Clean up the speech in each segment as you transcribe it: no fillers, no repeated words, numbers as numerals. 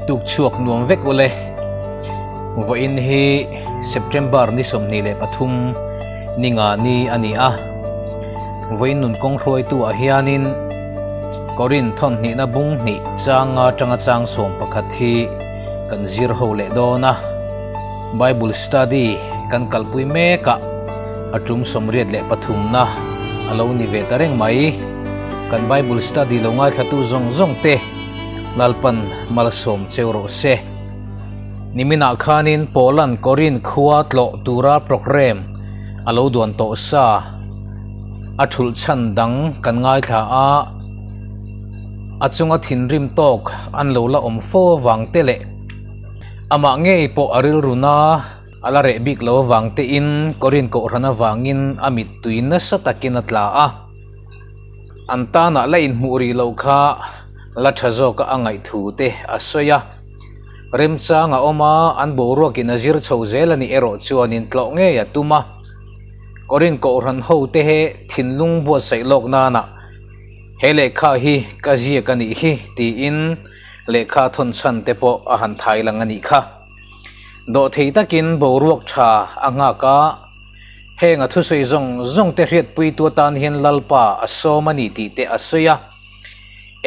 Tuk chhuak nuam vek ule. Vawiin hi September ni 23 ni nga ni a ni a. Vawiin nun kawng hruaitu ah hianin Korin thawn hnihna bung hnih chang nga tanga chang 11 hi kan zir ho leh dawn a. Bible study kan kalpui mek a, a tum 83 na a lo ni ve ta reng mai. Kan Bible study lo ngaithlatu zawng zawng te Lalpan malsawm cheu rawh se. Niminah khanin Poland Korin khua tlawh tura programme a lo duan tawh sa. A thulh chhan dang kan ngaithla a, a chunga thinrim tawk an lo la awm fo avang te leh amah ngei pawh a rilru na a la reh bik lo avang tein Korin kohhran avangin a mittui nasa takin a tla a. An tanah la inhmuh rih loh kha la tha zawka a ngaih thu te a sawi a. Remchang a awm a, an boruakin a zir chho zel a nih erawh chuanin tlawh ngei a tum a. Korin kohhran ho te he thinlung buatsaih lawk nana he lehkha hi ka ziak a nih hi tiin lehkha thawn chhan te pawh a han thai lang a nih kha. Dawhthei takin boruak tha a nghak a, heng a thusawi zawng zawng te hriatpuitu atan hian Lalpa a sawm a ni tih te a sawi a.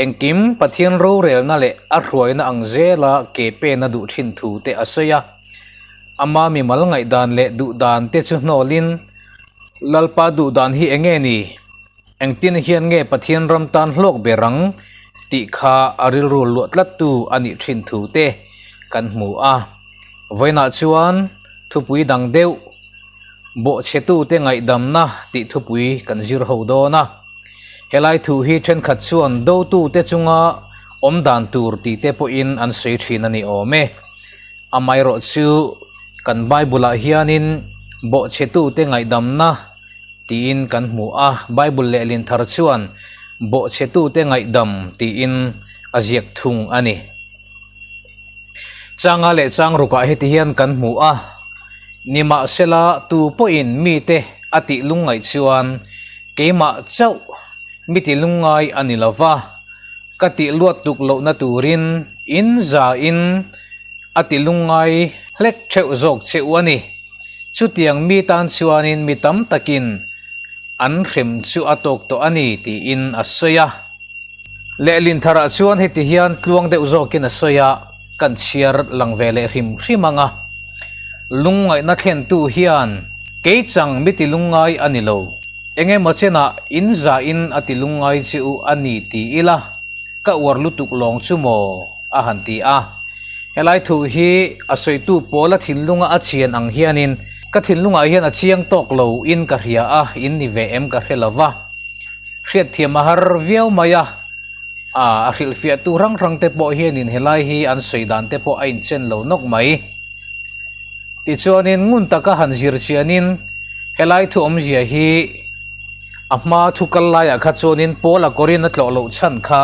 Engkim Pathian rorelna leh a hruaina ang zela ke pen a duh thin thu te a sawi a. Ama mimal ngaihdan leh duhdan te chu hnawlin, Lalpa duhdan hi enge ni? Engtin hian nge Pathian ram tan hlawk ber ang? tih kha a rilru luah tlattu a nih thin thu te kan hmu a. Vawiinah chuan thupui dang deuh, Bawhchhetute ngaihdamna tih thupui kan zir ho dawn a. Helai thu hi thenkhat chuan dotute chunga awm dan tur tih te pawhin an sawi thin a ni awm e. Amaherawh chu kan Bible-ah hianin bawhchhetute ngaihdamna tiin kan hmu a, Bible lehlin thar chuan bawhchhetute ngaihdam tiin a ziak thung a ni. Changa leh chang rukah heti hian kan hmu a, Nimahsela tu pawhin mite a tih lungngaih chuan keimah chauh mi ti lungngai a ni lo va, Ka tih luat tuk lohna turin in za in a ti lungngai hlek theuh zawk che u a ni. Chutiang mi tan chuanin mi tam takin an hrem chu a tawk tawh a ni tiin a sawi a. Lehlin tharah chuan heti hian tluang deuh zawkin a sawi a, kan chhiar lang ve leh hrim hrim ang a. Lungngaihna thlentu hian kei chang mi ti lungngai a ni lo. Eng emaw chenah in za in a ti lungngai che u a ni ti ila, ka uar lutuk lawng chu maw? a han ti a. Helai thu hi a sawitu pawl a thinlunga a chian ang hianin ka thinlungah hian a chiang tawk lo in ka hria a, in ni ve em ka hre lo va. Hriatthiam a har viau mai a, a hrilhfiahtu hrang hrang te pawh hianin helai hi an sawi dan te pawh a inchen lo nawk mai. Tichuanin ngun taka han zir chianin helai thu awmzia hi a hma thu kal laiah kha chuanin Paula kawrin a tlawh loh chhan kha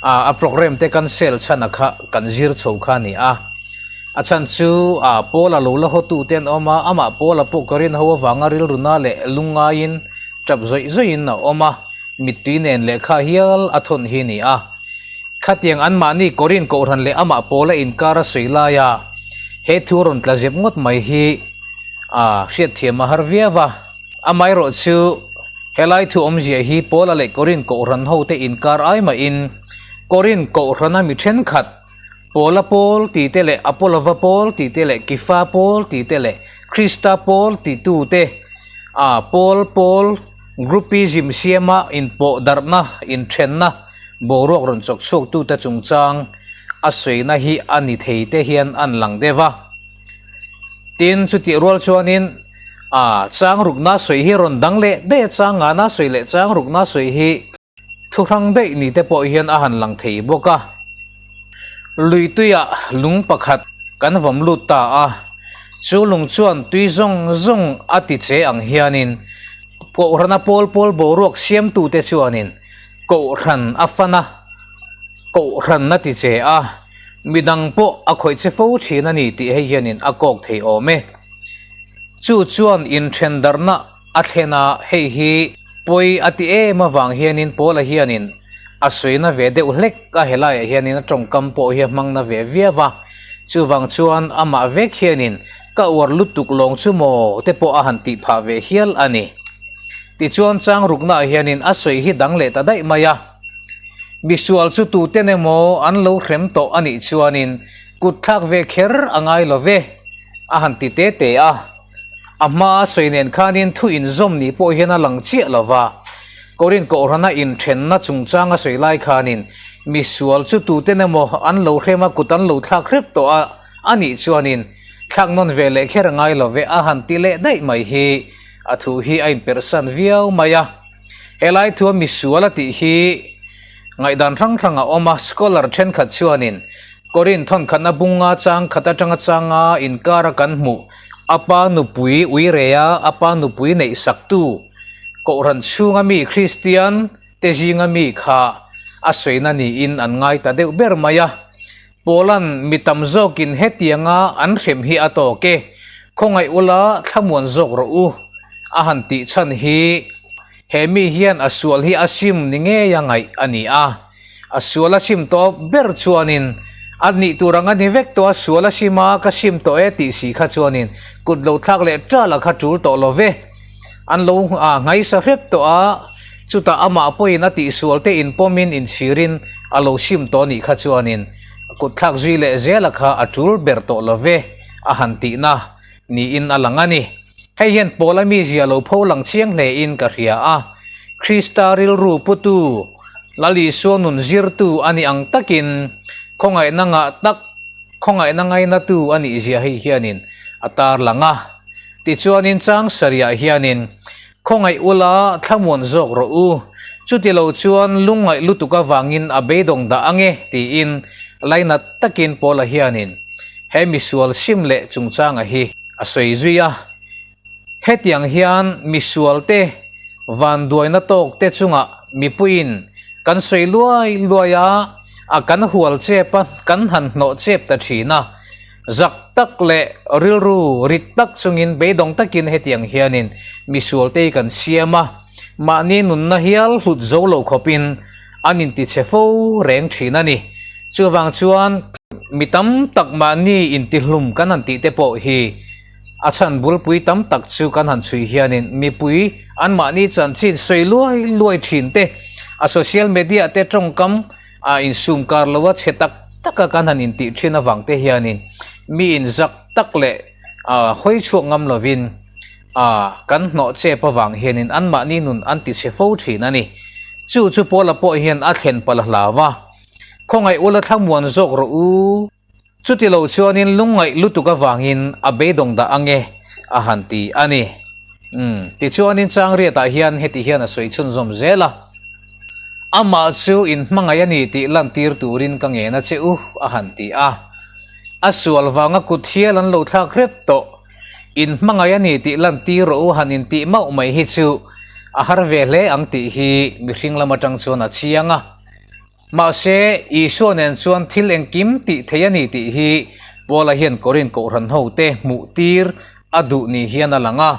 a programme te cancel chhan a kha kan zir chho kha a ni a. A chhan chu Paula lo la hawtu te an awm a, amah Paula pawh kawrin ho avanga rilruna leh lungngaiin tap zawih zawihin a awm a, mittui nen lehkha hial a thawn hi a ni a. Khatiang anmahni Korin Kohhran leh amah pawla inkar a sawi laia he thu rawn tla zep ngawt mai hi a hriatthiam a har viau a. Amaherawh chu helai thu awmzia hi Paula leh Korin Kohhran hote inkar ai mahin Korin Kohhrana mi thenkhat Paula Paul tih te leh Apolova Paul tih te leh Kifa Paul tih te leh Krista Paul titute a Paul Paul groupism siama inpawh darhna inthenna Boruak rawn chawk chhuaktute chungchang a sawina hi a ni thei te hian an lang deuh a. Tin, chutih rual chuanin a chang rukna sawi hi rawn dang leh daih a, chang ngana sawi leh chang rukna sawi hi thu hrang daih ni te pawh hian a han lang thei bawk a. Lui tuiah lung pakhat kan vawm lut ta a, chu lung chuan tui zawng zawng a ti che ang hianin Kohhrana pawl pawl boruak siamtute chuanin Kohhran a fan a, Kohhran a ti che a, midang pawh a khawih che fo thin a ni tih hei hianin a kawk thei awm e. Chu chuan inthen darhna a thlen a, hei hi pawi a ti em avang hianin Paula hianin A sawina ve deuh hlek a helaiah hianin a tawngkam pawh hi a hmang na ve viau a, chuvang chuan amah vek hianin ka uar lutuk lawng chu maw te pawh a han tih phah ve hial a ni. Tichuan chang ruknaah hianin a sawi hi dang leh ta daih mai a, misual chu tuten emaw an lo hrem tawh a nih chuanin kut thlak ve kher a ngai lo ve a han ti te te a. A hmaa sawi nen khanin thu inzawm ni pawh hian a lang chiah lo va. Korin Kohhrana inthenna chungchang a sawi lai khanin misual chu tuten emaw an lo hrem a kut an lo thlak hrep tawh a a nih chuanin thlak nawn ve leh kher a ngai lo ve a han ti leh daih mai hi a thu hi a inperhsan viau mai a. Helai thua misual a tih hi ngaihdan hrang hrang a awm a, scholar thenkhat chuanin Korin thawnkhatna bunga chang khat atanga changa inkara kan hmuh a pa nupui uirea a pa nupui neih saktu Kohhran chhunga mi Kristian te zinga mi kha a sawina niin an ngai ta deuh ber mai a. Paula'n mi tam zawkin hetianga an hrem hi a tawk e, khawngaih ula thlamuan zawk rawh u a han tih chhan hi he mi hian a sual hi a sim ni ngei a ngaih a ni a. A sual a sim tawh ber chuanin a nih tur ang a ni vek tawh a, sual a sim a, ka sim tawh e tih si kha chuanin kut lo thlak leh ṭal a kha ṭul tawh lo ve. An lo nghaisa hrep tawh a, chutah amah pawhin a tihsual te inpawmin inchhirin a lo sim tawh nih kha chuanin kut thlak zui leh zel a kha a ṭul ber tawh lo ve a han tihna niin a lang a ni. Hei hian Paula mizia lo pho lang chiang hlein ka hria a, Krista rilru putu, Lal Isua nun zirtu a nih ang takin khawngaihna ngah tak, khawngaihna ngainatu a nih zia hei hianin a tarlang a. Tichuanin chang sarihah hianin, Khawngaih ula thlamuan zawk rawh u, chuti lo chuan lungngaih lutuk avangin a beidawng dah ange, tiin lainat takin Paula hianin he misual sim leh chungchanga hi a sawi zui a. Hetiang hian misualte vanduaina tawkte chungah mipuiin kan sawi luai luai a, a kan hual chep a, kan han hnawh chep ta thin a. Zak tak leh rilru rit tak chungin beidawng takin hetiang hianin misualte hi kan siam a, mahni nunna hial hlut zo lo khawpin an intichhe fo reng thin a ni. Chuvang chuan mi tam tak mahni intihlum kan han tih te pawh hi a chhan bulpui tam tak chu kan han chhui hianin mipui anmahni chanchin sawi luai luai thin te, a social media te tawngkam a insum kar lo a chhe tak tak a kan han intih thin avang te hianin mi inzak tak leh hawi chhuak ngam lovin kan hnawh chep avang hianin anmahni nun an ti chhe fo thin a ni. Chu chu Paula pawh hian a thlen palh hlau a. Khawngaih ula thlamuan zawk rawh u. Chuti lo chuanin lungngaih lutuk avangin a beidawng dah ange a han ti a ni. Umm, tichuanin Changriatah hian heti hian a sawi chhunzawm zel a. Amah chu in hmangaih a ni tih lantir turin ka ngen a che u a han ti a. A sual vanga kut hial an lo thlak hrep tawh. In hmangaih a ni tih lantir rawh u han intih mauh mai hi chu a har ve hle ang tih hi mihring lam atang chuan a chiang a. Mahse, Isua nen chuan thil engkim tih thei a ni tih hi Paula hian Korin kohhran hote hmuh tir a duh ni hian a lang a.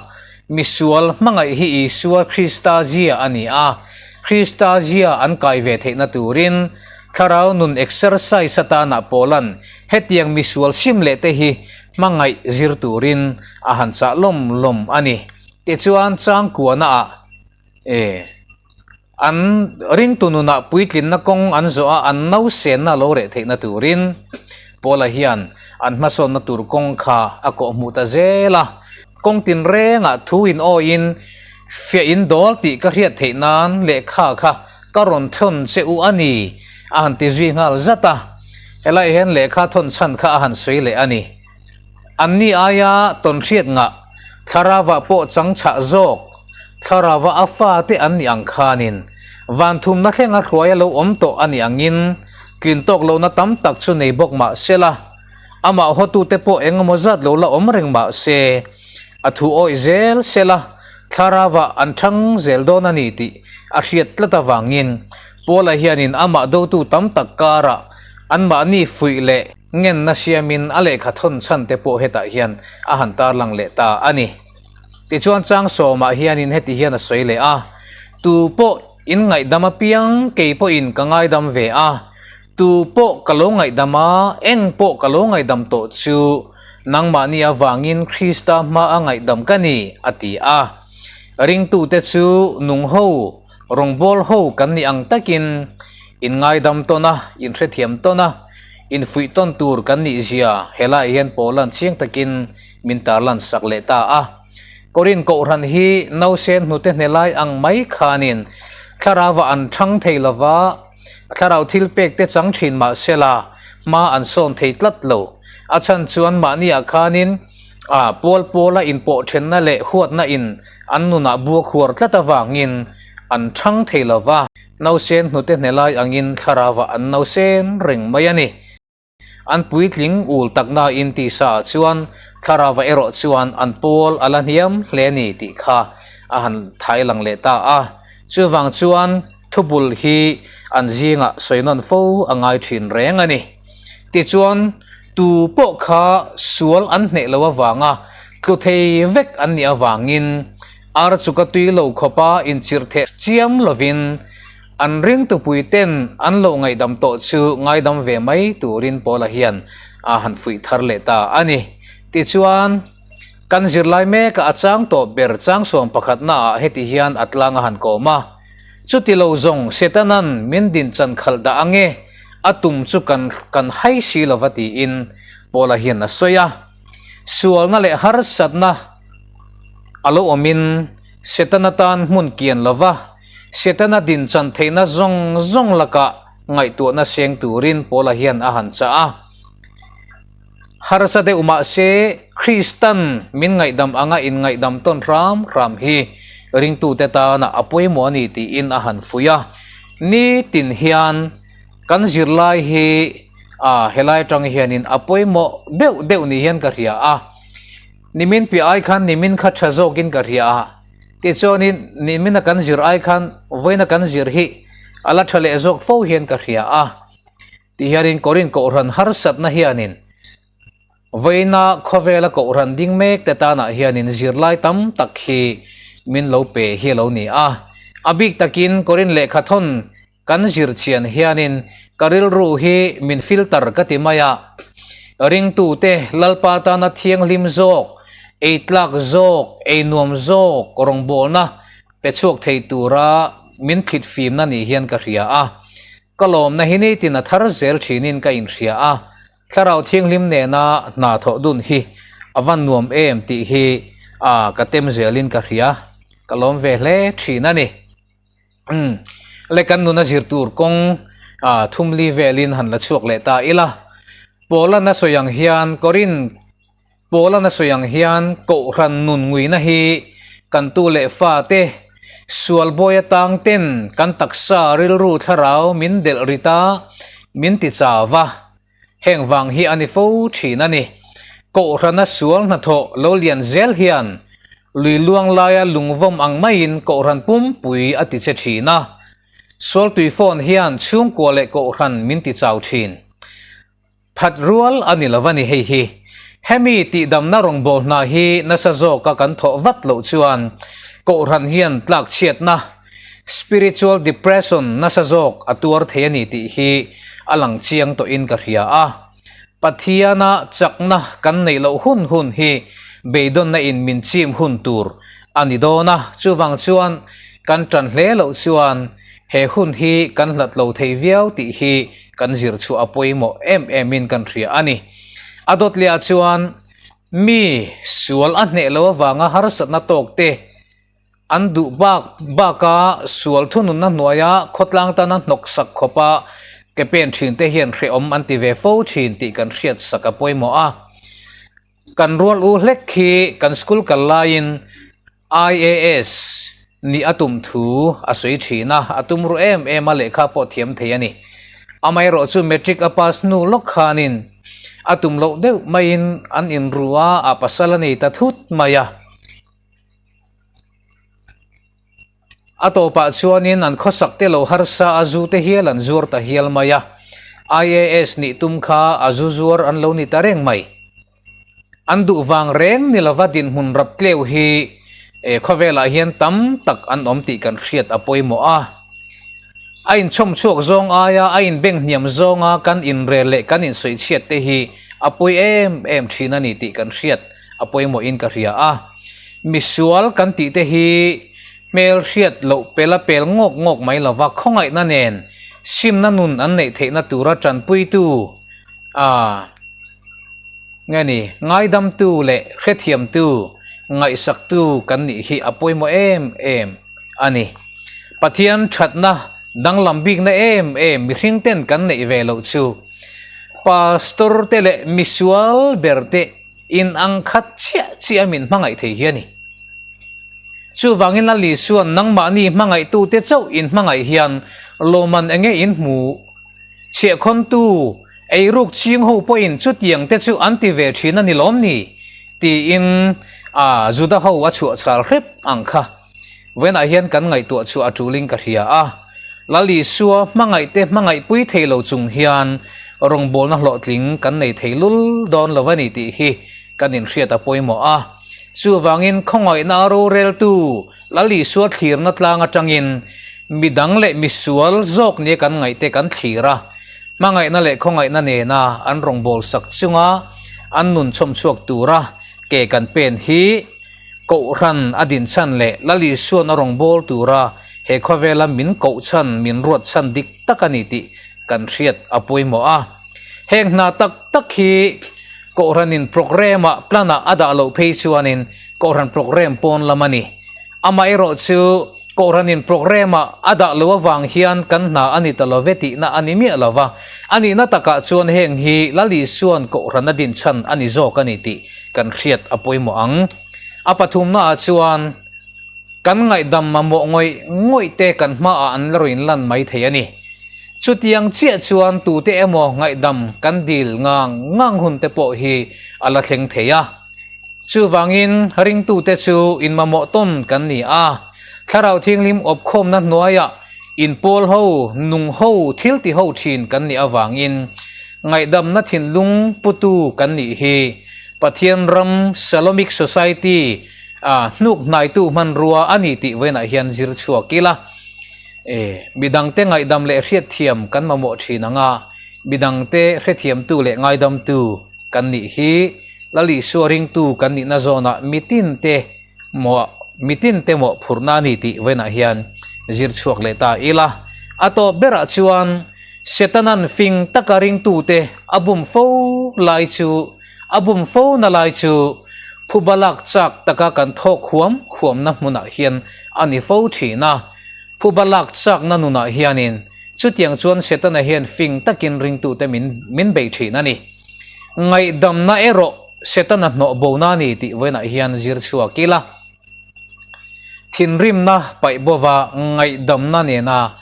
Misual hmangaih hi Isua Krista zia a ni a, Krista zia an kai ve theihna turin thlarau nun exercise atana Paula'n hetiang misual sim leh te hi hmangaih zir turin a han chah lawm lawm a ni. Tichuan, changkuanaah e. An ringtu nunah puitlinna kawng an zawh a, an nausenna lo reh theihna turin Paula hian an hmasawnna tur kawng kha a kawhhmuh ta zel a. Kawng tinrengah thu in awiin fiah in dawl tih ka hriat theih nan lehkha kha ka rawn thawn che u a ni, a han ti zui nghal zat a. Helaiah hian lehkha thawn chhan kha a han sawi leh a ni. Anni aia tawnhriat ngah thlarauah pawh chang chhah zawk. Thlarauva a fate an nih ang khanin van thumna thlenga hruai a lo awm tawh a nih angin tlin tawk lohna tam tak chu nei bawk mah se la, amah hawtute pawh eng emaw zat lo la awm reng mah se, a thu awih zel se la, thlarauva an thang zel dawn a ni tih a hriat tlat avangin Paula hianin amah dotu tam tak karah anmahni fuih leh ngenna siamin a lehkha thawn chhan te pawh hetah hian a han tarlang leh ta a ni. Tichuan chang sawmah hianin heti hian a sawi leh a, Tu pawh In ngaihdam apiang kei pawhin ka ngaidam ve a, tu pawh ka lo ngaihdam a, eng pawh ka lo ngaihdam tawh chu nangmahni avangin Krista hmaa ngaihdam ka ni, a ti a. Ringtute chu nung ho, rawngbâwl ho kan nih ang takin in ngaidam tawn a, in hrethiam tawn a, infuih tawn tur kan nih zia helaiah hian Paula'n chiang takin min tarlan sak leh ta a. Korin Kohhran hi nausen hnute hne lai ang mai khanin thlarauah an thang thei lo va, thlarau thil pek te chang thin mah sela hma an sawn thei tlat lo. A chhan chuan mahniah khanin a pawl pawla inpawh thenna leh huatna in an nunah bua khuar tlat avangin an thang thei lo va, nausen hnute hne lai angin thlarauah an nausen reng mai a ni. An puitling ul taknain tisa ah chuan thlarauva erawh chuan an pawl a la hniam hle a ni tih kha a han thai lang leh ta a. Chuvang chuan thubul hi an zingah sawi nawn fo a ngai thin reng a ni. Tichuan, tu pawh kha sual an hneh lo avanga tlu thei vek an nih avangin ar chu ka tui lo khawpa inchirh theh chiam lovin An ringtupui ten an lo ngaihdam tawh chu ngaidam ve mai turin Paula hian a han fuih thar leh ta a ni. Tichuan, kan zirlai mekah a chang tawh ber changsawm pakhatna ah heti hian a tlang a han kawm a, Chuti lo zawng Setanan min din chan khalh dah ange, a tum chu kan kan hai si lova tiin Paula hian a sawi a. Sualna leh harsatna a lo awmin Setana tan hmun kian lova, Setana din chan theihna zawng zawng lakah ngaihtuahna seng turin Paula hian a han chah a. Harsa deuh mah se, Kristan min ngaihdam anga inngaihdam tawn hram hram hi ringtute tana a pawimawh a ni tiin a han fuih a. Nitin hian kan zirlai hi a helai atang hianin a pawimawh deuh deuh ni hian ka hria a. Nimin piah ai khan nimin kha tha zawkin ka hria a. Tichuanin nimina kan zir ai khan vawiina kan zir hi a la tha leh zawk fo hian ka hria a. Ti hianin Korin Kohhran harsatna hianin vawiina khawvela Kohhran ding mek te tanah hianin zirlai tam tak hi min lo pe hi a lo ni a. A bik takin Korin lehkhathawn Kan zir chian hianin ka rilru hi min filter ka ti mai a, ringtute Lalpa tana thianghlim zawk, ei tlak zawk, ei nuam zawk rawngbawlna pe chhuak thei tura min thlit fimna ni hian ka hria a. Ka lawmna hi nitin a thar zel thinin ka inhria a, Thlarau Thianghlim nena hna thawh dun hi a van nuam em tih hi a ka tem zelin ka hria, ka lawm ve hle thin a ni. Umm, le kan nuna zir tur kawng thumli velin han la chhuak leh ta ila. Paula'n a sawi ang hian Korin Paula'n a sawi ang hian Kohhran nun nguina hi kan tu leh fate sual bawi atang ten kan taksa rilru thlarau min delh rit a, min ti chau va. Heng vang hi a ni fo thin a ni. Kohhrana sual hnathawh lo lian zel hian lui luang laia lungvawm ang maiin kohhran pumpui a ti che thin a. Sual tui phone hian chhungkua leh kohhran min ti chau thin. That rual a ni lo a ni hei hi. Hemi tihdamna rawngbâwl hna hi nasa zawka kan thawh vat loh chuan kohhran hian tlakchhiatna, Spiritual depression nasa zawk a tuar thei a ni tih hi a lang chiang tawhin ka hria a. Pathiana chakna kan neih loh hun hun hi beidawnna in min chim hun tur a ni dawn a, chuvang chuan kan tan hle loh chuan he hun hi kan hlat lo thei viau tih hi kan zir chhuah a pawimawh em em in kan hria a ni. A dawt leh ah chuan mi sual a hneh loh avanga harsatna tawk te, An duh bak baka sual thununna hnuaia khawtlang tana hnawksak khawpa ke pen thin te hian hrehawm an ti ve fo thin tih kan hriat sak a pawimawh a. Kan rual u hlek hi kan school kal laiin IAS nih a tum thu a sawi thin a, a tum ru em em a lehkha pawh thiam thei a ni. Amaherawh chu matric a pass hnu lawk khanin a tum loh deuh maiin an inru a, a pasal a nei ta thut mai a. A tawpah chuanin an khawsak te lo harsa a zu te hial an zuar ta hial mai a, IAS nih tum kha a zu zuar an lo ni ta reng mai. An duh vang reng ni lova dinhmun rap tleu hi khawvelah hian tam tak an awm tih kan hriat a pawimawh a. A inchhawm chhuak zawng aia a inbeng hniam zawnga kan inrel leh kan insawichhiat te hi a pawi em em thin a ni tih kan hriat a pawimawhin ka hria a. Misual kan tih te hi hmel hriat loh pela pel ngawk ngawk mai lova khawngaihna nen simna nun an neih theihna tura tanpuitu a Nge ni, ngaidamtu leh hrethiamtu, ngaihsaktu kan nih hi a pawimawh em em a ni. Pathian thatna danglam bikna em em mihring ten kan neih ve loh chu Pastor te leh misual ber te inang khat chiah chiah a min hmangaih thei hi a ni. Chuvangin Lal Isua'n nangmahni hmangaihtute chauh in hmangaih hian lawmman enge in hmu? Chhiahkhawntu, eiruk ching ho pawhin chutiang te chu an ti ve thin a ni lawm ni? tiin a Juda ho a chhuah chhal hrep ang kha. Vawiinah hian kan ngaihtuah chu a tulin ka hria a. Lal Isua hmangaihte hmangaihpui thei lo chung hian rawngbawlna hlawhtling kan nei thei lul dawn lo a ni tih hi kan inhriat a pawimawh a. Chuvangin khawngaihna a roreltu Lal Isua thlirna tlang atangin midang leh misual zawk nia kan ngaihte kan thlir a, hmangaihna leh khawngaihna nena an rawngbawlsak chunga an nun chhawmchhuak tura ke kan pen hi Kohhran a din chhan leh Lal Isua'n a rawngbâwl tura he khawvela min koh chhan, min ruat chhan dik tak a ni tih kan hriat a pawimawh a. Heng hna tak tak hi Kohhranin programme-ah, plan-ah a dah loh phei chuanin Kohhran programme pawn lam a ni. Amaherawh chu Kohhranin programme-ah a dah loh avang hian kan hna a ni ta lo ve tihna a ni miah lo va. A nihna takah chuan heng hi Lal Isua'n Kohhran a din chhan a ni zawk a ni tih kan hriat a pawimawh ang. A pathumnaah chuan kan ngaihdam mamawh ngawih ngawih te kan hmaah an la rawn lan mai thei a ni. Chutiang chiah chuan tute emaw ngaihdam kan dil ngang ngang hun te pawh hi a la thleng thei a. Chuvangin ringtute chu inmamawh tawn kan ni a, Thlarau Thianghlim awpkhawmna hnuaiah inpawl ho, nung ho, thil ti ho thin kan nih avangin ngaihdamna thinlung putu kan nih hi Pathian ram Shalomic Society a hnuk hnaitu hmanrua a ni tih vawiinah hian zir chhuak ila. E, midangte ngaihdam leh hriatthiam kan mamawh thin ang a, midangte hrethiamtu leh ngaidamtu kan nih hi Lal Isua ringtu kan nihna zawnah mitinte mawh mitinte mawhphurhna a ni tih vawiinah hian zir chhuak leh ta ila. A tawp berah chuan Setanan fing taka ringtute a bum fo lai chu a bum fo na lai chu phuba lak chak taka kan thawk huam huamna hmunah hian a ni fo thin a. Phuba lak chakna nunah hianin chutiang chuan Setana hian fing takin ringtute min min bei thin a ni. Ngaihdamna erawh Setana hnawh bona a ni tih vawiinah hian zir chhuak ila. Thinrimna paih bova ngaihdamna nena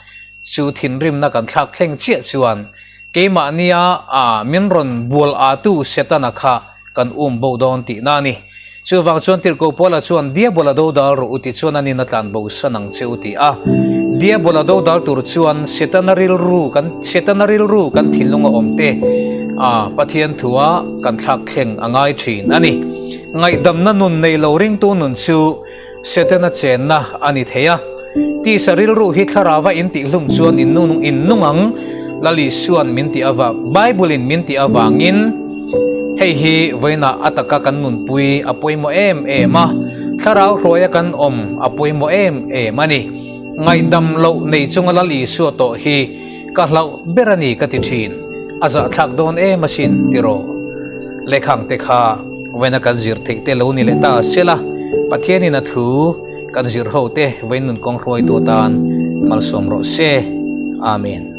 chu thinrimna kan thlak thleng chiah chuan keimahnia a min rawn bual atu Setana kha kan um bo dawn tihna a ni. Chuvang chuan Tirhkoh Paula chuan Diabola do dal rawh u ti chuan a nin a tlan bo san ang che u ti a. Diabola do dal tur chuan Setana rilru kan Setana rilru kan thinlunga awm te a Pathian thua kan thlak thleng a ngai thin a ni. Ngaihdamna nun nei lo ringtu nun chu Setana chenna a ni thei a. Tisa rilru hi thlarava in tihhlum chuan in nung in nung ang, Lal Isua'n min tih avang, Bible-in min tih avangin hei hi vawiinah a taka kan nunpui a pawimawh em em a, thlarau hruaia kan awm a pawimawh em em a ni. Ngaihdam loh nei chunga Lal Isua tawh hi ka hlauh ber a ni ka ti thin, a zahthlak dawn em asin tiraw? Lehkhang te kha vawiina kan zir theih te lo ni leh ta sela, Pathianin a thu kan zir ho te vawiin nun kawng hruaitu atan malsawm rawh se. Amen.